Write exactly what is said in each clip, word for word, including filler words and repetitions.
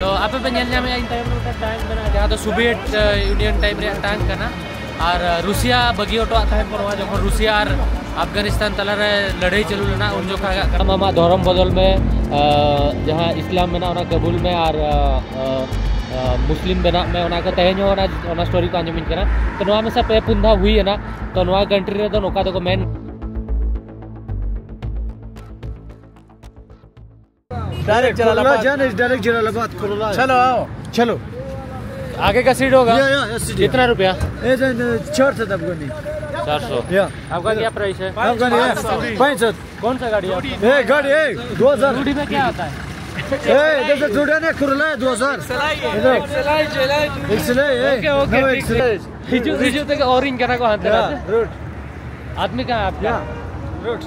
ᱛᱚ ᱟᱯᱮ ᱯᱮ ᱧᱮᱞ ᱧᱟᱢᱮᱫᱼᱟ, ᱤᱧ ᱛᱟᱭᱚᱢ ᱨᱮ ᱢᱤᱫᱴᱟᱝ ᱴᱟᱝᱠ ᱢᱮᱱᱟᱜᱼᱟ, ᱡᱟᱦᱟᱸ ᱫᱚ ᱥᱳᱵᱷᱤᱭᱮᱴ ᱤᱭᱩᱱᱤᱭᱚᱱ ᱴᱟᱭᱤᱢ ᱨᱮᱭᱟᱜ ᱴᱟᱝᱠ ᱠᱟᱱᱟ᱾ ᱟᱨ ᱨᱩᱥᱤᱭᱟ ᱵᱟᱹᱜᱤ ᱦᱚᱴᱚᱣᱟᱜ ᱛᱟᱦᱮᱸᱫ ᱠᱚ ᱱᱚᱣᱟ, ᱡᱚᱠᱷᱚᱱ ᱨᱩᱥᱤᱭᱟ ᱟᱨ ᱟᱯᱷᱜᱟᱱᱤᱥᱛᱟᱱ ᱛᱟᱞᱟᱨᱮ ᱞᱟᱹᱲᱦᱟᱹᱭ ᱪᱟᱹᱞᱩ ᱞᱮᱱᱟ, ᱩᱱ ᱡᱚᱠᱷᱟ ᱟᱢᱟᱜ ᱫᱷᱚᱨᱚᱢ ᱵᱚᱫᱚᱞ ᱢᱮ, ᱡᱟᱦᱟᱸ ᱤᱥᱞᱟᱢ ᱢᱮᱱᱟᱜᱼᱟ ᱚᱱᱟ ᱠᱟᱵᱩᱞ ᱢᱮ, ᱟᱨ ᱢᱩᱥᱞᱤᱢ ᱵᱮᱱᱟᱜ ᱢᱮ, ᱚᱱᱟ ᱠᱚ ᱛᱮᱦᱮᱧ ᱦᱚᱸ ᱚᱱᱟ, ᱚᱱᱟ ᱥᱴᱳᱨᱤ ᱠᱚ ᱟᱸᱡᱚᱢᱤᱧ ᱠᱟᱱᱟ᱾ ᱛᱚ ᱱᱚᱣᱟ ᱢᱮᱥᱟ ᱯᱮ ᱯᱩᱱ ᱫᱷᱟᱣ ᱦᱩᱭ ᱮᱱᱟ᱾ ᱛᱚ ᱱᱚᱣᱟ ᱠᱟᱱᱴᱨᱤ ᱨᱮᱫᱚ ᱱᱚᱝᱠᱟ ᱫᱚᱠᱚ ᱢᱮᱱ direct ᱠᱚᱨᱚᱞᱟ Jalalabad. Jalan is direct Jalalabad, Korola. चलो आओ। चलो। आगे का सीट होगा। या, या, या, सीट, या। कितना रुपया? ये जो, जो, चार सौ अफगानी। चार सौ। या। आपका क्या प्राइस है? अफगानी है। पाँच सौ। कौन सा गाड़ी है आपका? ए, गाड़ी, ए, दो हज़ार। गाड़ी में क्या आता है? ए, जैसे जुड़ा ना, कुरला है, दो हज़ार। सिलाई है। ये दो। सिलाई, सिलाई। एक सिलाई, ए, ओके, ओके, नवा एक ठीक, सिलाई। ठीक। हिजू, हिजू तक और इन करना को आते या, रहते हैं। रूट। आदमी कहाँ है आपका? या, रूट।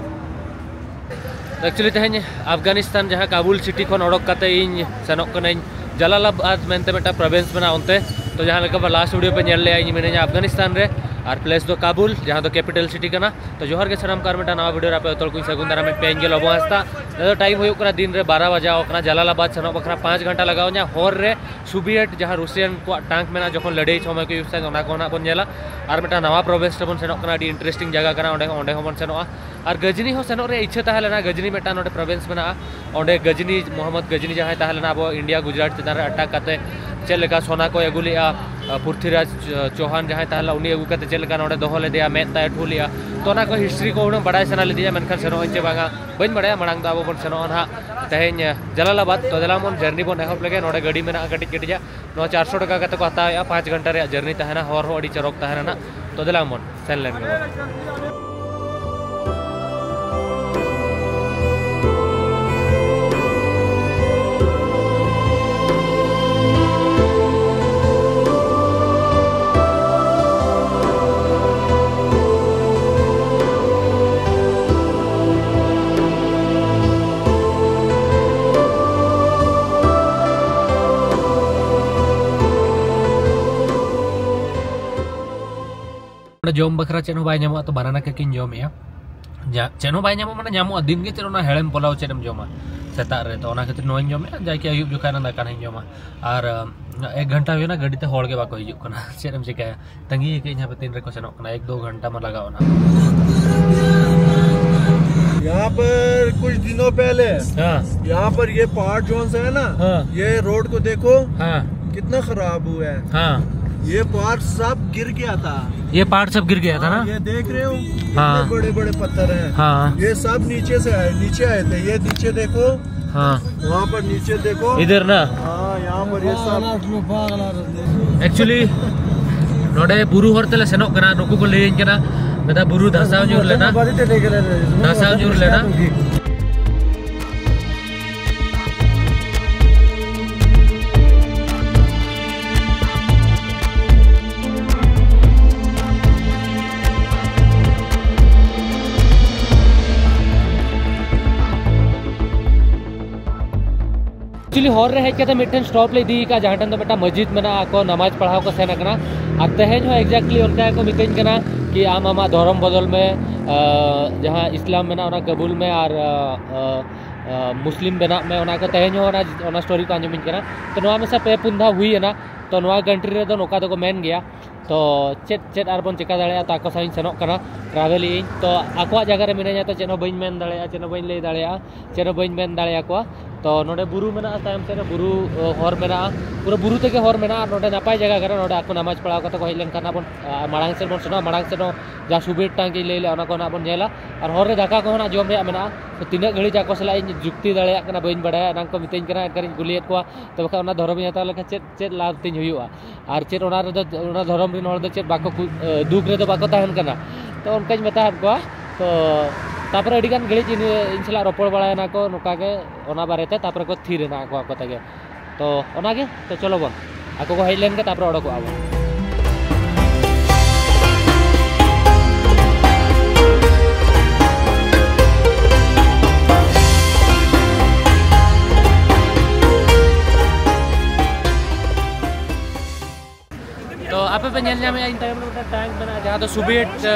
ᱮᱠᱪᱩᱭᱮᱞᱤ ᱛᱮᱦᱮᱧ ᱟᱯᱷᱜᱟᱱᱤᱥᱛᱟᱱ ᱡᱟᱦᱟᱸ ᱠᱟᱵᱩᱞ ᱥᱤᱴᱤ ᱠᱷᱚᱱ ᱚᱰᱚᱠ ᱠᱟᱛᱮ ᱤᱧ ᱥᱮᱱᱚᱜ ᱠᱟᱹᱱᱟᱹᱧ ᱡᱟᱞᱟᱞᱟᱵᱟᱫ ᱢᱮᱱᱛᱮ ᱢᱤᱫᱴᱟᱝ ᱯᱨᱚᱵᱷᱤᱱᱥ ᱢᱮᱱᱟᱜᱼᱟ ᱚᱱᱛᱮ᱾ ᱛᱚ ᱡᱟᱦᱟᱸ ᱞᱮᱠᱟ ᱵᱟ ᱞᱟᱥᱴ ᱵᱷᱤᱰᱤᱭᱳ ᱯᱮ ᱧᱮᱞ ᱞᱮᱜᱼᱟ, ᱤᱧ ᱢᱤᱱᱟᱹᱧᱟ ᱟᱯᱷᱜᱟᱱᱤᱥᱛᱟᱱ ᱨᱮ, ᱟᱨ ᱯᱞᱮᱥ ᱫᱚ ᱠᱟᱵᱩᱞ, ᱡᱟᱦᱟᱸ ᱫᱚ ᱠᱮᱯᱤᱴᱟᱞ ᱥᱤᱴᱤ ᱠᱟᱱᱟ᱾ ᱛᱚ ᱡᱚᱦᱟᱨ ᱜᱮ ᱥᱟᱱᱟᱢ ᱠᱚ, ᱟᱨ ᱢᱤᱫᱴᱟᱝ ᱱᱟᱣᱟ ᱵᱷᱤᱰᱤᱭᱳ ᱨᱮ ᱟᱯᱮ ᱡᱚᱛᱚ ᱦᱚᱲ ᱠᱚᱧ ᱥᱟᱹᱜᱩᱱ ᱫᱟᱨᱟᱢᱮᱫ ᱯᱮᱭᱟ, ᱤᱧ ᱜᱮ ᱞᱚᱵᱚ ᱦᱟᱸᱥᱫᱟ᱾ ᱱᱤᱛᱚᱜ ᱴᱟᱭᱤᱢ ᱦᱩᱭᱩᱜ ᱠᱟᱱᱟ ᱫᱤᱱ ᱨᱮ ᱵᱟᱨᱚ ᱵᱟᱡᱟᱣ ᱠᱟᱱᱟ᱾ ᱡᱟᱞᱟᱞᱟᱵᱟᱫ ᱥᱮᱱᱚᱜ ᱵᱟᱠᱷᱨᱟ ᱯᱟᱸᱪ ᱜᱷᱚᱱᱴᱟ ᱞᱟᱜᱟᱣ ᱤᱧᱟ᱾ ᱦᱚᱨ ᱨᱮ ᱥᱳᱵᱷᱤᱭᱮᱴ ᱡᱟᱦᱟᱸ ᱨᱩᱥᱤᱭᱟᱱ ᱠᱚᱣᱟᱜ ᱴᱟᱝᱠ ᱢᱮᱱᱟᱜᱼᱟ, ᱡᱚᱠᱷᱚᱱ ᱞᱟᱹᱲᱦᱟᱹᱭ ᱥᱚᱢᱚᱭ ᱠᱚ ᱤᱭᱩᱡᱽ ᱛᱟᱦᱮᱸᱫ, ᱚᱱᱟ ᱠᱚ ᱱᱟᱜ ᱵᱚᱱ ᱧᱮᱞᱟ᱾ ᱟᱨ ᱢᱤᱫᱴᱟᱝ ᱱᱟᱣᱟ ᱯᱨᱚᱵᱷᱤᱱᱥ ᱨᱮᱵᱚᱱ ᱥᱮᱱᱚᱜ ᱠᱟᱱᱟ, ᱟᱹᱰᱤ ᱤᱱᱴᱟᱨᱮᱥᱴᱤᱝ ᱡᱟᱭᱜᱟ ᱠᱟᱱᱟ, ᱚᱸᱰᱮ ᱦᱚᱸ, ᱚᱸᱰᱮ ᱦᱚᱸᱵᱚᱱ ᱥᱮᱱᱚᱜᱼᱟ᱾ ᱟᱨ ᱜᱟᱡᱽᱱᱤ ᱦᱚᱸ ᱥᱮᱱᱚᱜ ᱨᱮᱭᱟᱜ ᱤᱪᱪᱷᱟᱹ ᱛᱟᱦᱮᱸ ᱞᱮᱱᱟ᱾ ᱜᱟᱡᱽᱱᱤ ᱢᱤᱫᱴᱟᱝ ᱱᱚᱰᱮ ᱯᱨᱚᱵᱷᱤᱱᱥ ᱢᱮᱱᱟᱜᱼᱟ, ᱚᱸᱰᱮ ᱜᱟᱡᱽᱱᱤ, ᱢᱚᱦᱚᱢᱢᱚᱫᱽ ᱜᱟᱡᱽᱱᱤ ᱡᱟᱦᱟᱸᱭ ᱛᱟᱦᱮᱸ ᱞᱮᱱᱟ ᱟᱵᱚ ᱤᱱᱰᱤᱭᱟ ᱜᱩᱡᱽᱨᱟᱴ ᱪᱮᱛᱟᱱ ᱨᱮ ᱟᱴᱟᱠ ᱠᱟᱛᱮ ᱪᱮᱫ ᱞᱮᱠᱟ ᱥᱚᱱᱟ ᱠᱚᱭ ᱟᱹᱜᱩ ᱞᱮᱜᱼᱟ, ᱯᱨᱤᱛᱷᱤᱨᱟᱡᱽ ᱪᱳᱦᱟᱱ ᱡᱟᱦᱟᱸᱭ ᱛᱟᱦᱮᱸ ᱞᱮᱱᱟ, ᱩᱱᱤ ᱟᱹᱜᱩ ᱠᱟᱛᱮ ᱪᱮᱫ ᱞᱮᱠᱟ ᱱᱚᱰᱮ ᱫᱚᱦᱚ ᱞᱮᱫᱮᱭᱟ, ᱢᱮᱫ ᱛᱟᱭ ᱴᱷᱩ ᱞᱮᱜᱼᱟ᱾ ᱛᱚ ᱚᱱᱟ ᱠᱚ ᱦᱤᱥᱴᱨᱤ ᱠᱚ ᱦᱩᱱᱟᱹᱝ ᱵᱟᱲᱟᱭ ᱥᱟᱱᱟ ᱞᱤᱫᱤᱧᱟ, ᱢᱮᱱᱠᱷᱟᱱ ᱥᱮᱱᱚᱜ ᱟᱹᱧ ᱪᱮ ᱵᱟᱝᱟ ᱵᱟᱹᱧ ᱵᱟᱲᱟᱭᱟ᱾ ᱢᱟᱲᱟᱝ ᱫᱚ ᱟᱵᱚ ᱵᱚᱱ ᱥᱮᱱᱚᱜᱼᱟ ᱱᱟᱦᱟᱜ ᱛᱮᱦᱮᱧ ᱡᱟᱞᱟᱞᱟᱵᱟᱫᱽ᱾ ᱛᱚ ᱫᱮᱞᱟ ᱵᱚᱱ ᱡᱟᱨᱱᱤ ᱵᱚᱱ ᱮᱦᱚᱵ ᱞᱮᱜᱮ᱾ ᱱᱚᱰᱮ ᱜᱟᱹᱰᱤ ᱢᱮᱱᱟᱜᱼᱟ ᱠᱟᱹᱴᱤᱡ ᱠᱟᱹᱴᱤᱡᱟᱜ, ᱱᱚᱣᱟ ᱪᱟᱨᱥᱚ ᱴᱟᱠᱟ ᱠᱟᱛᱮ ᱠᱚ ᱦᱟᱛᱟᱣᱮᱜᱼᱟ, ᱯᱟᱸᱪ ᱜᱷᱚᱱᱴᱟ ᱨᱮᱭᱟᱜ ᱡᱟᱨᱱᱤ ᱛᱟᱦᱮᱱᱟ, ᱦᱚᱨ ᱦᱚᱸ ᱟᱹᱰᱤ ᱪᱚᱨᱚᱠ ᱛᱟᱦᱮᱱᱟ ᱱᱟᱜ᱾ ᱛᱚ ᱫᱮᱞᱟ ᱵᱚᱱ ᱥᱮᱱ ᱞᱮᱱ ᱜᱮᱵᱚᱱ᱾ ᱚᱸᱰᱮ ᱡᱚᱢ ᱵᱟᱠᱷᱨᱟ ᱪᱮᱫ ᱦᱚᱸ ᱵᱟᱭ ᱧᱟᱢᱚᱜᱼᱟ, ᱛᱚ ᱵᱟᱱᱟᱱᱟ ᱠᱮᱠ ᱤᱧ ᱡᱚᱢᱮᱜᱼᱟ᱾ ᱡᱟ-, ᱪᱮᱫ ᱦᱚᱸ ᱵᱟᱭ ᱧᱟᱢᱚᱜ, ᱢᱟᱱᱮ ᱧᱟᱢᱚᱜᱼᱟ ᱫᱤᱱ ᱜᱮ, ᱪᱮᱫ ᱚᱱᱟ ᱦᱮᱲᱮᱢ ᱯᱳᱞᱟᱣ ᱪᱮᱫ ᱮᱢ ᱡᱚᱢᱟ? ᱥᱮᱛᱟᱜ ᱨᱮ, ᱛᱚ ᱚᱱᱟ ᱠᱷᱟᱹᱛᱤᱨ ᱱᱚᱣᱟᱧ ᱡᱚᱢᱮᱫᱼᱟ, ᱡᱟᱠᱤ ᱟᱹᱭᱩᱵ ᱡᱚᱠᱷᱟᱡ ᱚᱱᱟ ᱫᱟᱠᱟ ᱦᱟᱸᱜ ᱤᱧ ᱡᱚᱢᱟ᱾ ᱟᱨ ᱮᱠ ᱜᱷᱚᱱᱴᱟ ᱦᱩᱭᱱᱟ ᱜᱟᱹᱰᱤ ᱛᱮ ᱦᱚᱲ ᱜᱮ ᱵᱟᱠᱚ ᱦᱤᱡᱩᱜ ᱠᱟᱱᱟ᱾ ᱪᱮᱫ ᱮᱢ ᱪᱤᱠᱟᱹᱭᱟ, ᱛᱟᱺᱜᱤ ᱠᱟᱜ ᱟᱹᱧ ᱦᱟᱯᱮ ᱛᱤᱱ ᱨᱮᱠᱚ ᱥᱮᱱᱚᱜ ᱠᱟᱱᱟ, ᱮᱠ ᱫᱩ ᱜᱷᱚᱱᱴᱟ ᱢᱟ ᱞᱟᱜᱟᱣ ᱮᱱᱟ᱾ यहाँ पर कुछ दिनों पहले, हाँ। यहाँ पर ये पहाड़ जोन से है ना, हाँ। ये रोड को देखो, हाँ। कितना खराब हुआ है। हाँ। ये पहाड़ सब गिर गया था। ये पहाड़ सब गिर गया था ना? ये देख रहे हो, हाँ। बड़े बड़े पत्थर हैं। हाँ। ये सब नीचे से आए, नीचे आए थे। ये नीचे देखो, हाँ। वहाँ पर नीचे देखो। इधर ना? हाँ, यहाँ पर ये सब। Actually, ᱱᱚᱰᱮ ᱵᱩᱨᱩ ᱦᱚᱨ ᱛᱮᱞᱮ ᱥᱮᱱᱚᱜ ᱠᱟᱱᱟ᱾ ᱱᱩᱠᱩ ᱠᱚ ᱞᱟᱹᱭᱟᱹᱧ ᱠᱟᱱᱟ, ᱢᱮᱱᱫᱟ ᱵᱩᱨᱩ ᱫᱷᱟᱥᱟᱣ ᱧᱩᱨ ᱞᱮᱱᱟ, ᱫᱷᱟᱥᱟᱣ ᱧᱩᱨ ᱞᱮᱱᱟ᱾ Actually, ᱦᱚᱨ ᱨᱮ ᱦᱮᱡ ᱠᱟᱛᱮ ᱢᱤᱫᱴᱮᱱ stop ᱞᱮ ᱤᱫᱤ ᱟᱠᱟᱫᱼᱟ, ᱡᱟᱦᱟᱸ ᱴᱷᱮᱱ ᱫᱚ ᱢᱤᱫᱴᱟᱝ ᱢᱚᱥᱡᱤᱫ ᱢᱮᱱᱟᱜᱼᱟ, ᱟᱠᱚ ᱱᱟᱢᱟᱡᱽ ᱯᱟᱲᱦᱟᱣ ᱠᱚ ᱥᱮᱱ ᱟᱠᱟᱱᱟ᱾ ᱟᱨ ᱛᱮᱦᱮᱧ ᱦᱚᱸ exactly ᱚᱱᱠᱟ ᱜᱮᱠᱚ ᱢᱤᱛᱟᱹᱧ ᱠᱟᱱᱟ ᱠᱤ ᱟᱢ ᱟᱢᱟᱜ ᱫᱷᱚᱨᱚᱢ ᱵᱚᱫᱚᱞ ᱢᱮ, ᱟᱸ, ᱡᱟᱦᱟᱸ ᱤᱥᱞᱟᱢ ᱢᱮᱱᱟᱜᱼᱟ ᱚᱱᱟ ᱠᱟᱵᱩᱞ ᱢᱮ, ᱟᱨ ᱟᱸ, ᱟᱸ, ᱟᱸ, ᱢᱩᱥᱞᱤᱢ ᱵᱮᱱᱟᱜ ᱢᱮ, ᱚᱱᱟ ᱠᱚ ᱛᱮᱦᱮᱧ ᱦᱚᱸ ᱚᱱᱟ, ᱚᱱᱟ story ᱠᱚ ᱟᱸᱡᱚᱢᱤᱧ ᱠᱟᱱᱟ᱾ ᱛᱚ ᱱᱚᱣᱟ ᱢᱮᱥᱟ ᱯᱮ ᱯᱩᱱ ᱫᱷᱟᱣ ᱦᱩᱭ ᱮᱱᱟ᱾ ᱛᱚ ᱱᱚᱣᱟ country ᱨᱮᱫᱚ ᱱᱚᱝᱠᱟ ᱫᱚᱠᱚ ᱢᱮᱱ ᱜᱮᱭᱟ᱾ ᱛᱚ ᱪᱮᱫ ᱪᱮᱫ ᱟᱨ ᱵᱚᱱ ᱪᱮᱠᱟ ᱫᱟᱲᱮᱭᱟᱜᱼᱟ? ᱛᱚ ᱟᱠᱚ ᱥᱟᱶ ᱤᱧ ᱥᱮᱱᱚᱜ ᱠᱟᱱᱟ, travel ᱤᱧ᱾ ᱛᱚ ᱟᱠᱚᱣᱟᱜ ᱡᱟᱭᱜᱟ ᱨᱮ ᱢᱤᱱᱟᱹᱧᱟ, ᱛᱚ ᱪᱮᱫ ᱦᱚᱸ ᱵᱟᱹᱧ ᱢᱮᱱ ᱫᱟᱲᱮᱭᱟᱜᱼᱟ, ᱪᱮᱫ ᱦᱚᱸ ᱵᱟᱹᱧ ᱞᱟᱹᱭ ᱫᱟᱲᱮᱭᱟᱜᱼᱟ, ᱪᱮᱫ ᱦᱚᱸ ᱵᱟᱹᱧ ᱢᱮᱱ ᱫᱟᱲᱮᱭᱟᱠᱚᱣᱟ᱾ ᱛᱚ ᱱᱚᱰᱮ ᱵᱩᱨᱩ ᱢᱮᱱᱟᱜᱼᱟ, ᱛᱟᱭᱚᱢ ᱥᱮᱫ ᱨᱮ ᱵᱩᱨᱩ, ᱚ, ᱦᱚᱨ ᱢᱮᱱᱟᱜᱼᱟ, ᱯᱩᱨᱟᱹ ᱵᱩᱨᱩ ᱛᱮᱜᱮ ᱦᱚᱨ ᱢᱮᱱᱟᱜᱼᱟ᱾ ᱱᱚᱰᱮ ᱱᱟᱯᱟᱭ ᱡᱟᱭᱜᱟ ᱠᱟᱱᱟ, ᱱᱚᱰᱮ ᱟᱠᱚ ᱱᱟᱢᱟᱡᱽ ᱯᱟᱲᱦᱟᱣ ᱠᱟᱛᱮ ᱠᱚ ᱦᱮᱡ ᱞᱮᱱᱠᱷᱟᱱ ᱦᱟᱸᱜ ᱵᱚᱱ, ᱟ, ᱢᱟᱲᱟᱝ ᱥᱮᱫ ᱵᱚᱱ ᱥᱮᱱᱚᱜᱼᱟ᱾ ᱢᱟᱲᱟᱝ ᱥᱮᱫ ᱦᱚᱸ ᱡᱟ ᱥᱩᱵᱤᱨ ᱴᱟᱝ ᱤᱧ ᱞᱟᱹᱭ ᱞᱮᱫᱼᱟ, ᱚᱱᱟ ᱠᱚ ᱱᱟᱜ ᱵᱚᱱ ᱧᱮᱞᱟ᱾ ᱟᱨ ᱦᱚᱨ ᱨᱮ ᱫᱟᱠᱟ ᱠᱚᱦᱚᱸ ᱱᱟᱜ ᱡᱚᱢ ᱨᱮᱭᱟᱜ ᱢᱮᱱᱟᱜᱼᱟ᱾ ᱛᱚ ᱛᱤᱱᱟᱹᱜ ᱜᱷᱟᱹᱲᱤᱡ ᱟᱠᱚ ᱥᱟᱞᱟᱜ ᱤᱧ ᱡᱩᱠᱛᱤ ᱫᱟᱲᱮᱭᱟᱜ ᱠᱟᱱᱟ ᱵᱟᱹᱧ ᱵᱟᱲᱟᱭᱟ, ᱮᱱᱟᱝ ᱠᱚ ᱢᱤᱛᱟᱹᱧ ᱠᱟᱱᱟ, ᱮᱱᱠᱷᱟᱱᱤᱧ ᱠᱩᱞᱤᱭᱮᱫ ᱠᱚᱣᱟ, ᱛᱚᱵᱮ ᱠᱷᱟᱱ ᱚᱱᱟ ᱫᱷᱚᱨᱚᱢᱤᱧ ᱦᱟᱛᱟᱣ ᱞᱮᱠᱷᱟᱱ ᱪᱮᱫ, ᱪᱮᱫ ᱞᱟᱵᱷ ᱛᱤᱧ ᱦᱩᱭᱩᱜᱼᱟ? ᱟᱨ ᱪᱮᱫ ᱚᱱᱟ ᱨᱮᱫᱚ, ᱚᱱᱟ ᱫᱷᱚᱨᱚᱢ ᱨᱮᱱ ᱦᱚᱲ ᱫᱚ ᱪᱮᱫ ᱵᱟᱠᱚ ᱠᱩ-, ᱮ, ᱫᱩᱠ ᱨᱮᱫᱚ ᱵᱟᱠᱚ ᱛᱟᱦᱮᱱ ᱠᱟᱱᱟ? ᱛᱚ ᱚᱱᱠᱟᱧ ᱢᱮᱛᱟᱫ ᱠᱚᱣᱟ᱾ ᱛᱚ ᱛᱟᱯᱚᱨᱮ ᱟᱹᱰᱤ ᱜᱟᱱ ᱜᱷᱟᱹᱲᱤᱡ ᱤᱧ, ᱤᱧ ᱥᱟᱞᱟᱜ ᱨᱚᱯᱚᱲ ᱵᱟᱲᱟᱭᱮᱱᱟ ᱠᱚ, ᱱᱚᱝᱠᱟ ᱜᱮ ᱚᱱᱟ ᱵᱟᱨᱮᱛᱮ, ᱛᱟᱯᱚᱨᱮ ᱠᱚ ᱛᱷᱤᱨ ᱮᱱᱟ ᱟᱠᱚ ᱟᱠᱚ ᱛᱮᱜᱮ᱾ ᱛᱚ ᱚᱱᱟᱜᱮ, ᱛᱚ ᱪᱚᱞᱚ ᱵᱚᱱ, ᱟᱠᱚ ᱠᱚ ᱦᱮᱡ ᱞᱮᱱ ᱜᱮ, ᱛᱟᱯᱚᱨᱮ ᱚᱰᱚᱠᱚᱜᱼᱟ ᱵᱚᱱ᱾ ᱛᱚ ᱟᱯᱮ ᱯᱮ ᱧᱮᱞ ᱧᱟᱢᱮᱫᱼᱟ, ᱤᱧ ᱛᱟᱭᱚᱢ ᱨᱮ ᱢᱤᱫᱴᱟᱝ tank ᱢᱮᱱᱟᱜᱼᱟ, ᱡᱟᱦᱟᱸ ᱫᱚ Soviet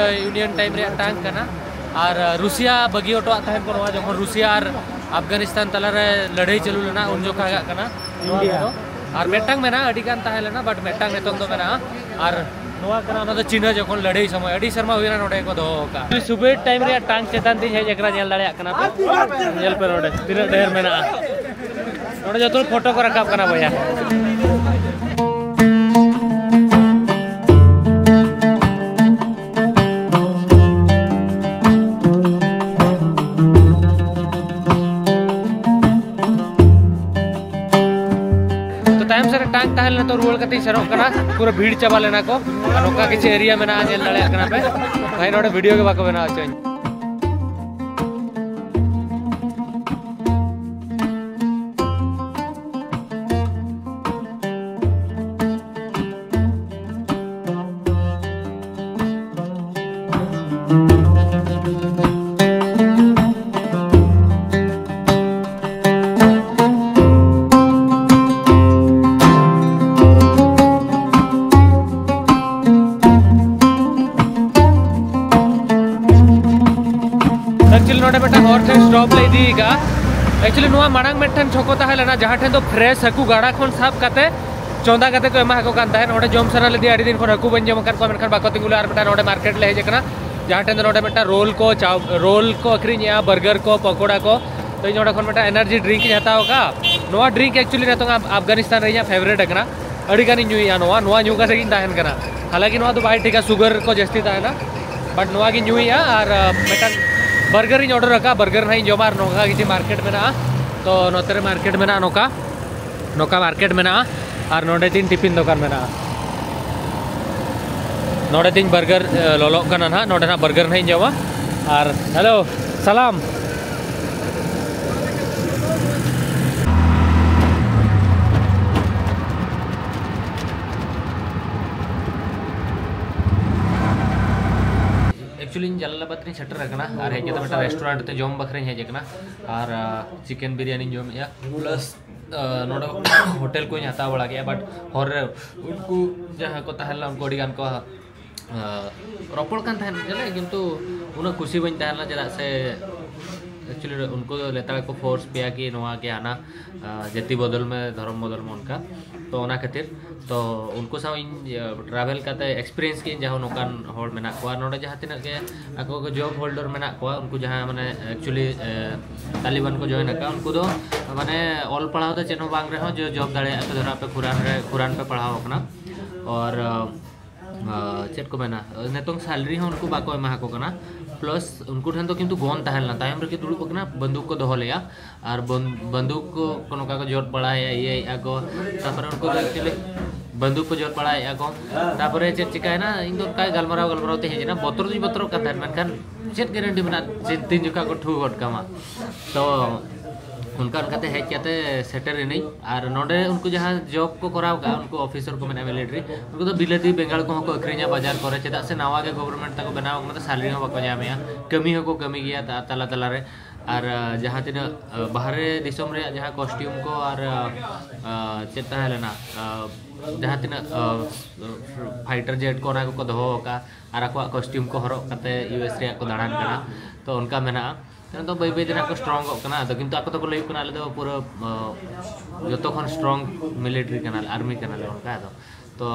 Union time ᱨᱮᱭᱟᱜ tank ᱠᱟᱱᱟ᱾ ᱟᱨ ᱨᱩᱥᱤᱭᱟ ᱵᱟᱹᱜᱤ ᱦᱚᱴᱚᱣᱟᱜ ᱛᱟᱦᱮᱱ ᱠᱚ ᱱᱚᱣᱟ, ᱡᱚᱠᱷᱚᱱ ᱨᱩᱥᱤᱭᱟ ᱟᱨ ᱟᱯᱷᱜᱟᱱᱤᱥᱛᱟᱱ ᱛᱟᱞᱟᱨᱮ ᱞᱟᱹᱲᱦᱟᱹᱭ ᱪᱟᱹᱞᱩ ᱞᱮᱱᱟ ᱩᱱ ᱡᱚᱠᱷᱟᱜᱟᱜ ᱠᱟᱱᱟ ᱱᱚᱣᱟ ᱤᱱᱰᱤᱭᱟ᱾ ᱠᱚᱫᱚ᱾ ᱟᱨ ᱢᱤᱫᱴᱟᱝ ᱢᱮᱱᱟᱜᱼᱟ, ᱟᱹᱰᱤ ᱜᱟᱱ ᱛᱟᱦᱮᱸ ᱞᱮᱱᱟ, but ᱢᱤᱫᱴᱟᱝ ᱱᱤᱛᱚᱝ ᱫᱚ ᱢᱮᱱᱟᱜᱼᱟ᱾ ᱟᱨ ᱱᱚᱣᱟ ᱠᱟᱱᱟ ᱚᱱᱟ ᱫᱚ ᱪᱤᱱᱦᱟᱹ ᱡᱚᱠᱷᱚᱱ ᱞᱟᱹᱲᱦᱟᱹᱭ ᱥᱚᱢᱚᱭ, ᱟᱹᱰᱤ ᱥᱮᱨᱢᱟ ᱦᱩᱭᱱᱟ ᱱᱚᱰᱮ ᱠᱚ ᱫᱚᱦᱚ ᱟᱠᱟᱫᱼᱟ᱾ ᱥᱩᱵᱮᱨ ᱴᱟᱭᱤᱢ ᱨᱮᱭᱟᱜ ᱴᱟᱝ ᱪᱮᱛᱟᱱ ᱛᱤᱧ ᱦᱮᱡ ᱟᱠᱟᱱᱟ, ᱧᱮᱞ ᱫᱟᱲᱮᱭᱟᱜ ᱠᱟᱱᱟ ᱯᱮ᱾ ᱧᱮᱞ ᱯᱮ ᱱᱚᱰᱮ ᱛᱤᱱᱟᱹᱜ ᱰᱷᱮᱨ ᱢᱮᱱᱟᱜᱼᱟ᱾ ᱱᱚᱰᱮ ᱡᱚᱛᱚ ᱦᱚᱲ ᱯᱷᱳᱴᱳ ᱠᱚ ᱨᱟᱠᱟᱵ ᱠᱟᱱᱟ ᱵᱚᱭᱦᱟ᱾ ᱛᱚ ᱛᱟᱭᱚᱢ ᱥᱮᱫ ᱨᱮ ᱴᱟᱝ ᱛᱟᱦᱮᱸ ᱞᱮᱱᱟ, ᱛᱚ ᱨᱩᱣᱟᱹᱲ ᱠᱟᱛᱮᱧ ᱥᱮᱱᱚᱜ ᱠᱟᱱᱟ᱾ ᱯᱩᱨᱟᱹ ᱵᱷᱤᱲ ᱪᱟᱵᱟ ᱞᱮᱱᱟ ᱠᱚ᱾ ᱟᱨ ᱱᱚᱝᱠᱟ ᱠᱤᱪᱷᱩ ᱮᱨᱤᱭᱟ ᱢᱮᱱᱟᱜᱼᱟ, ᱧᱮᱞ ᱫᱟᱲᱮᱭᱟᱜ ᱠᱟᱱᱟ ᱯᱮ᱾ ᱵᱷᱟᱭ ᱱᱚᱰᱮ ᱵᱷᱤᱰᱤᱭᱳ ᱜᱮ ᱵᱟᱠᱚ ᱵᱮᱱᱟᱣ ᱦᱚᱪᱚᱧ᱾ Actually ᱱᱚᱰᱮ ᱢᱤᱫᱴᱟᱝ ᱦᱚᱲ ᱴᱷᱮᱱ ᱥᱴᱚᱯ ᱞᱮ ᱤᱫᱤ ᱠᱟᱜᱼᱟ᱾ Actually ᱱᱚᱣᱟ ᱢᱟᱲᱟᱝ ᱢᱤᱫᱴᱟᱝ ᱪᱷᱚᱠᱚ ᱛᱟᱦᱮᱸ ᱞᱮᱱᱟ, ᱡᱟᱦᱟᱸ ᱴᱷᱮᱱ ᱫᱚ ᱯᱷᱨᱮᱥ ᱦᱟᱹᱠᱩ ᱜᱟᱰᱟ ᱠᱷᱚᱱ ᱥᱟᱵ ᱠᱟᱛᱮ ᱪᱚᱸᱫᱟ ᱠᱟᱛᱮ ᱠᱚ ᱮᱢᱟ ᱠᱚ ᱠᱟᱱ ᱛᱟᱦᱮᱸᱫ᱾ ᱚᱸᱰᱮ ᱡᱚᱢ ᱥᱟᱱᱟ ᱞᱮᱫᱮᱭᱟ, ᱟᱹᱰᱤ ᱫᱤᱱ ᱠᱷᱚᱱ ᱦᱟᱹᱠᱩ ᱵᱟᱹᱧ ᱡᱚᱢ ᱟᱠᱟᱫ ᱠᱚᱣᱟ, ᱢᱮᱱᱠᱷᱟᱱ ᱵᱟᱠᱚ ᱛᱤᱸᱜᱩ ᱞᱮᱫᱟ᱾ ᱟᱨ ᱢᱤᱫᱴᱟᱝ ᱱᱚᱰᱮ ᱢᱟᱨᱠᱮᱴ ᱞᱮ ᱦᱮᱡ ᱟᱠᱟᱱᱟ, ᱡᱟᱦᱟᱸ ᱴᱷᱮᱱ ᱫᱚ ᱱᱚᱰᱮ ᱢᱤᱫᱴᱟᱝ ᱨᱳᱞ ᱠᱚ, ᱪᱟᱣ ᱨᱳᱞ ᱠᱚ ᱟᱹᱠᱷᱨᱤᱧᱮᱜᱼᱟ, ᱵᱟᱨᱜᱟᱨ ᱠᱚ, ᱯᱚᱠᱳᱲᱟ ᱠᱚ᱾ ᱛᱚ ᱤᱧ ᱱᱚᱰᱮ ᱠᱷᱚᱱ ᱢᱤᱫᱴᱟᱝ ᱮᱱᱟᱨᱡᱤ ᱰᱨᱤᱝᱠ ᱤᱧ ᱦᱟᱛᱟᱣ ᱟᱠᱟᱫᱼᱟ᱾ ᱱᱚᱣᱟ ᱰᱨᱤᱝᱠ actually ᱱᱤᱛᱚᱝ ᱟᱯᱷᱜᱟᱱᱤᱥᱛᱟᱱ ᱨᱮ ᱤᱧᱟᱹᱜ ᱯᱷᱮᱵᱟᱨᱮᱴ ᱟᱠᱟᱱᱟ, ᱟᱹᱰᱤ ᱜᱟᱱᱤᱧ ᱧᱩᱭᱮᱜᱼᱟ ᱱᱚᱣᱟ᱾ ᱱᱚᱣᱟ ᱧᱩ ᱠᱟᱛᱮ ᱜᱤᱧ ᱛᱟᱦᱮᱱ ᱠᱟᱱᱟ᱾ ᱦᱟᱞᱟᱸᱠᱤ ᱱᱚᱣᱟ ᱫᱚ ᱵᱟᱭ ᱴᱷᱤᱠᱟ, ᱥᱩᱜᱟᱨ ᱠᱚ ᱡᱟᱹᱥᱛᱤ ᱛᱟᱦᱮᱱᱟ, but ᱱᱚᱣᱟ ᱜᱤᱧ ᱧᱩᱭᱮᱜᱼᱟ᱾ ᱟᱨ ᱟᱸ, ᱢᱤᱫᱴᱟᱝ ᱵᱟᱨᱜᱟᱨ ᱤᱧ ᱚᱰᱟᱨ ᱟᱠᱟᱫᱼᱟ, ᱵᱟᱨᱜᱟᱨ ᱱᱟᱦᱟᱜ ᱤᱧ ᱡᱚᱢᱟ᱾ ᱟᱨ ᱱᱚᱝᱠᱟ ᱠᱤᱪᱷᱩ ᱢᱟᱨᱠᱮᱴ ᱢᱮᱱᱟᱜᱼᱟ, ᱛᱚ ᱱᱚᱛᱮ ᱨᱮ ᱢᱟᱨᱠᱮᱴ ᱢᱮᱱᱟᱜᱼᱟ, ᱱᱚᱝᱠᱟ ᱱᱚᱝᱠᱟ ᱢᱟᱨᱠᱮᱴ ᱢᱮᱱᱟᱜᱼᱟ᱾ ᱟᱨ ᱱᱚᱰᱮ ᱛᱤᱧ ᱴᱤᱯᱷᱤᱱ ᱫᱚᱠᱟᱱ ᱢᱮᱱᱟᱜᱼᱟ᱾ ᱱᱚᱰᱮ ᱛᱤᱧ ᱵᱟᱨᱜᱟᱨ, ᱮ, ᱞᱚᱞᱚᱜ ᱠᱟᱱᱟ ᱱᱟᱦᱟᱜ, ᱱᱚᱰᱮ ᱱᱟᱦᱟᱜ ᱵᱟᱨᱜᱟᱨ ᱱᱟᱦᱟᱜ ᱤᱧ ᱡᱚᱢᱟ᱾ ᱟᱨ ᱦᱮᱞᱳ, ᱥᱟᱞᱟᱢ᱾ Actually ᱤᱧ ᱡᱟᱞᱟᱞᱟᱵᱟᱫᱽ ᱨᱤᱧ ᱥᱮᱴᱮᱨ ᱟᱠᱟᱱᱟ ᱟᱨ ᱦᱮᱡ ᱠᱟᱛᱮ ᱢᱤᱫᱴᱟᱝ ᱨᱮᱥᱴᱩᱨᱮᱱᱴ ᱛᱮ ᱡᱚᱢ ᱵᱟᱠᱷᱨᱟᱧ ᱦᱮᱡ ᱟᱠᱟᱱᱟ᱾ ᱟᱨ ᱪᱤᱠᱮᱱ ᱵᱤᱨᱭᱟᱱᱤᱧ ᱡᱚᱢᱮᱜᱼᱟ, ᱯᱞᱟᱥ ᱱᱚᱰᱮ ᱦᱳᱴᱮᱞ ᱠᱚᱧ ᱦᱟᱛᱟᱣ ᱵᱟᱲᱟ ᱠᱮᱜᱼᱟ, but ᱦᱚᱨ ᱨᱮ ᱩᱱᱠᱩ ᱡᱟᱦᱟᱸ ᱠᱚ ᱛᱟᱦᱮᱸ ᱞᱮᱱᱟ ᱩᱱᱠᱩ ᱟᱹᱰᱤ ᱜᱟᱱ ᱠᱚ ᱨᱚᱯᱚᱲ ᱠᱟᱱ ᱛᱟᱦᱮᱸᱫ ᱡᱟᱹᱱᱤᱡ, ᱠᱤᱱᱛᱩ ᱩᱱᱟᱹᱜ ᱠᱩᱥᱤ ᱵᱟᱹᱧ ᱛᱟᱦᱮᱸ ᱞᱮᱱᱟ, ᱪᱮᱫᱟᱜ ᱥᱮ ᱮᱠᱪᱩᱭᱮᱞᱤ ᱩᱱᱠᱩ ᱫᱚ ᱞᱮᱛᱟᱲ ᱠᱚ ᱯᱷᱳᱨᱥ ᱯᱮᱭᱟ ᱠᱤ ᱱᱚᱣᱟ ᱜᱮ ᱦᱟᱱᱟ, ᱟᱸ, ᱡᱟᱹᱛᱤ ᱵᱚᱫᱚᱞ ᱢᱮ, ᱫᱷᱚᱨᱚᱢ ᱵᱚᱫᱚᱞ ᱢᱮ, ᱚᱱᱠᱟ᱾ ᱛᱚ ᱚᱱᱟ ᱠᱷᱟᱹᱛᱤᱨ ᱛᱚ ᱩᱱᱠᱩ ᱥᱟᱶ ᱤᱧ, ᱟᱸ, ᱴᱨᱟᱵᱷᱮᱞ ᱠᱟᱛᱮ ᱮᱠᱥᱯᱤᱨᱤᱭᱮᱱᱥ ᱠᱮᱫᱟᱹᱧ ᱡᱟᱦᱟᱸ ᱱᱚᱝᱠᱟᱱ ᱦᱚᱲ ᱢᱮᱱᱟᱜ ᱠᱚᱣᱟ ᱱᱚᱰᱮ, ᱡᱟᱦᱟᱸ ᱛᱤᱱᱟᱹᱜ ᱜᱮ ᱟᱠᱚ ᱠᱚ ᱡᱚᱵ ᱦᱳᱞᱰᱟᱨ ᱢᱮᱱᱟᱜ ᱠᱚᱣᱟ, ᱩᱱᱠᱩ ᱡᱟᱦᱟᱸ ᱢᱟᱱᱮ ᱮᱠᱪᱩᱭᱮᱞᱤ, ᱟᱸ, ᱛᱟᱞᱤᱵᱟᱱ ᱠᱚ ᱡᱚᱭᱮᱱ ᱟᱠᱟᱫ, ᱩᱱᱠᱩ ᱫᱚ ᱢᱟᱱᱮ ᱚᱞ ᱯᱟᱲᱦᱟᱣ ᱫᱚ ᱪᱮᱫ ᱦᱚᱸ ᱵᱟᱝ ᱨᱮᱦᱚᱸ ᱡᱚ-, ᱡᱚᱵ ᱫᱟᱲᱮᱭᱟᱜᱼᱟ ᱠᱚ᱾ ᱫᱷᱚᱨᱚ ᱟᱯᱮ ᱠᱩᱨᱟᱱ ᱨᱮ, ᱠᱩᱨᱟᱱ ᱯᱮ ᱯᱟᱲᱦᱟᱣ ᱟᱠᱟᱱᱟ, ᱟᱨ, ᱟᱸ, ᱪᱮᱫ ᱠᱚ ᱢᱮᱱᱟ, ᱱᱤᱛᱚᱝ ᱥᱮᱞᱨᱤ ᱦᱚᱸ ᱩᱱᱠᱩ ᱵᱟᱠᱚ ᱮᱢᱟ ᱠᱚ ᱠᱟᱱᱟ᱾ ᱯᱞᱟᱥ ᱩᱱᱠᱩ ᱴᱷᱮᱱ ᱫᱚ ᱠᱤᱱᱛᱩ ᱜᱚᱱ ᱛᱟᱦᱮᱸ ᱞᱮᱱᱟ, ᱛᱟᱭᱚᱢ ᱨᱮᱠᱚ ᱫᱩᱲᱩᱵ ᱟᱠᱟᱱᱟ, ᱵᱟᱱᱫᱩᱠ ᱠᱚ ᱫᱚᱦᱚ ᱞᱮᱫᱼᱟ᱾ ᱟᱨ ᱵᱚᱱ-, ᱵᱟᱱᱫᱩᱠ ᱠᱚ, ᱠᱚ ᱱᱚᱝᱠᱟ ᱠᱚ ᱡᱚᱫ ᱵᱟᱲᱟᱭᱟ, ᱤᱭᱟᱹᱭᱮᱫᱼᱟ ᱠᱚ᱾ ᱛᱟᱨᱯᱚᱨᱮ ᱩᱱᱠᱩ ᱫᱚ ᱮᱠᱪᱩᱭᱮᱞᱤ ᱵᱟᱱᱫᱩᱠ ᱠᱚ ᱡᱚᱫ ᱵᱟᱲᱟᱭᱮᱫᱼᱟ ᱠᱚ᱾ ᱛᱟᱨᱯᱚᱨᱮ ᱪᱮᱫ ᱪᱤᱠᱟᱹᱭᱮᱱᱟ, ᱤᱧ ᱫᱚ ᱚᱱᱠᱟ ᱜᱟᱞᱢᱟᱨᱟᱣ ᱜᱟᱞᱢᱟᱨᱟᱣ ᱛᱮ ᱦᱮᱡ ᱮᱱᱟ, ᱵᱚᱛᱚᱨ ᱫᱚᱧ ᱵᱚᱛᱚᱨᱚᱜ ᱠᱟᱱ ᱛᱟᱦᱮᱸᱫ, ᱢᱮᱱᱠᱷᱟᱱ ᱪᱮᱫ ᱜᱮᱨᱮᱱᱴᱤ ᱢᱮᱱᱟᱜᱼᱟ ᱡᱮ ᱛᱤᱱ ᱡᱚᱠᱷᱟ ᱠᱚ ᱴᱷᱩ ᱜᱚᱫ ᱠᱟᱢᱟ᱾ ᱛᱚ ᱚᱱᱠᱟ ᱚᱱᱠᱟᱛᱮ ᱦᱮᱡ ᱠᱟᱛᱮ ᱥᱮᱴᱮᱨ ᱮᱱᱟᱹᱧ᱾ ᱟᱨ ᱱᱚᱰᱮ ᱩᱱᱠᱩ ᱡᱟᱦᱟᱸ ᱡᱚᱵ ᱠᱚ ᱠᱚᱨᱟᱣ ᱠᱟᱜᱼᱟ, ᱩᱱᱠᱩ ᱚᱯᱷᱤᱥᱟᱨ ᱠᱚ ᱢᱮᱱᱟᱜᱼᱟ ᱢᱤᱞᱤᱴᱟᱨᱤ, ᱩᱱᱠᱩ ᱫᱚ ᱵᱤᱞᱟᱹᱛᱤ ᱵᱮᱸᱜᱟᱲ ᱠᱚᱦᱚᱸ ᱠᱚ ᱟᱹᱠᱷᱨᱤᱧᱟ ᱵᱟᱡᱟᱨ ᱠᱚᱨᱮ᱾ ᱪᱮᱫᱟᱜ ᱥᱮ ᱱᱟᱣᱟ ᱜᱮ ᱜᱚᱵᱷᱚᱨᱱᱢᱮᱱᱴ ᱛᱟᱠᱚ ᱵᱮᱱᱟᱣ ᱠᱟᱱᱟ, ᱛᱚ ᱥᱮᱞᱨᱤ ᱦᱚᱸ ᱵᱟᱠᱚ ᱧᱟᱢᱮᱜᱼᱟ, ᱠᱟᱹᱢᱤ ᱦᱚᱸᱠᱚ ᱠᱟᱹᱢᱤ ᱜᱮᱭᱟ ᱛᱟ-, ᱛᱟᱞᱟ ᱛᱟᱞᱟ ᱨᱮ᱾ ᱟᱨ, ᱟᱸ, ᱡᱟᱦᱟᱸ ᱛᱤᱱᱟᱹᱜ, ᱟᱸ, ᱵᱟᱦᱨᱮ ᱫᱤᱥᱚᱢ ᱨᱮᱭᱟᱜ ᱡᱟᱦᱟᱸ ᱠᱚᱥᱴᱤᱭᱩᱢ ᱠᱚ ᱟᱨ, ᱟᱸ, ᱟᱸ, ᱪᱮᱫ ᱛᱟᱦᱮᱸ ᱞᱮᱱᱟ, ᱟᱸ, ᱡᱟᱦᱟᱸ ᱛᱤᱱᱟᱹᱜ, ᱟᱸ, ᱯᱷᱟᱭᱴᱟᱨ ᱡᱮᱴ ᱠᱚ, ᱚᱱᱟ ᱠᱚᱠᱚ ᱫᱚᱦᱚ ᱟᱠᱟᱫᱼᱟ᱾ ᱟᱨ ᱟᱠᱚᱣᱟᱜ ᱠᱚᱥᱴᱤᱭᱩᱢ ᱠᱚ ᱦᱚᱨᱚᱜ ᱠᱟᱛᱮ ᱤᱭᱩ ᱮᱥ ᱨᱮᱭᱟᱜ ᱠᱚ ᱫᱟᱬᱟᱱ ᱠᱟᱱᱟ᱾ ᱛᱚ ᱚᱱᱠᱟ ᱢᱮᱱᱟᱜᱼᱟ᱾ ᱱᱤᱛᱚᱜ ᱫᱚ ᱵᱟᱹᱭ ᱵᱟᱹᱭ ᱛᱮ ᱱᱟᱜ ᱠᱚ ᱥᱴᱨᱚᱝᱚᱜ ᱠᱟᱱᱟ᱾ ᱟᱫᱚ ᱠᱤᱱᱛᱩ ᱟᱠᱚ ᱫᱚᱠᱚ ᱞᱟᱹᱭ ᱠᱟᱱᱟ, ᱟᱞᱮ ᱫᱚ ᱯᱩᱨᱟᱹ, ᱟᱸ, ᱡᱚᱛᱚ ᱠᱷᱚᱱ ᱥᱴᱨᱚᱝ ᱢᱤᱞᱤᱴᱟᱨᱤ ᱠᱟᱱᱟᱞᱮ, ᱟᱨᱢᱤ ᱠᱟᱱᱟᱞᱮ, ᱚᱱᱠᱟ᱾ ᱟᱫᱚ ᱛᱚ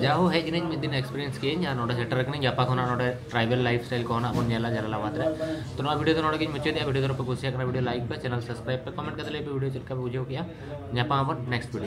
ᱡᱟᱦᱳ, ᱦᱮᱡ ᱮᱱᱟᱹᱧ, ᱢᱤᱫ ᱫᱤᱱ ᱮᱠᱥᱯᱤᱨᱤᱭᱮᱱᱥ ᱠᱮᱫᱟᱹᱧ ᱟᱨ ᱱᱚᱰᱮ ᱥᱮᱴᱮᱨ ᱟᱠᱟᱱᱟᱹᱧ᱾ ᱜᱟᱯᱟ ᱠᱷᱚᱱᱟᱜ ᱱᱚᱰᱮ ᱴᱨᱟᱭᱵᱮᱞ ᱞᱟᱭᱤᱯᱷ ᱥᱴᱟᱭᱤᱞ ᱠᱚ ᱱᱟᱜ ᱵᱚᱱ ᱧᱮᱞᱟ ᱡᱟᱞᱟᱞᱟᱵᱟᱫᱽ ᱨᱮ᱾ ᱛᱚ ᱱᱚᱣᱟ ᱵᱷᱤᱰᱤᱭᱳ ᱫᱚ ᱱᱚᱰᱮ ᱜᱤᱧ ᱢᱩᱪᱟᱹᱫᱮᱜᱼᱟ᱾ ᱵᱷᱤᱰᱤᱭᱳ ᱫᱚ ᱯᱮ ᱠᱩᱥᱤᱭᱟᱜ ᱠᱟᱱᱟ, ᱵᱷᱤᱰᱤᱭᱳ ᱞᱟᱭᱤᱠ ᱯᱮ, ᱪᱮᱱᱮᱞ ᱥᱟᱵᱥᱠᱨᱟᱭᱤᱵ ᱯᱮ, ᱠᱚᱢᱮᱱᱴ ᱠᱟᱛᱮ ᱞᱟᱹᱭ ᱯᱮ ᱵᱷᱤᱰᱤᱭᱳ ᱪᱮᱫ ᱞᱮᱠᱟ ᱯᱮ ᱵᱩᱡᱷᱟᱹᱣ ᱠᱮᱜᱼᱟ᱾ ᱧᱟᱯᱟᱢ ᱟᱵᱚᱱ ᱱᱮᱠᱥᱴ ᱵᱷᱤᱰᱤᱭᱳ᱾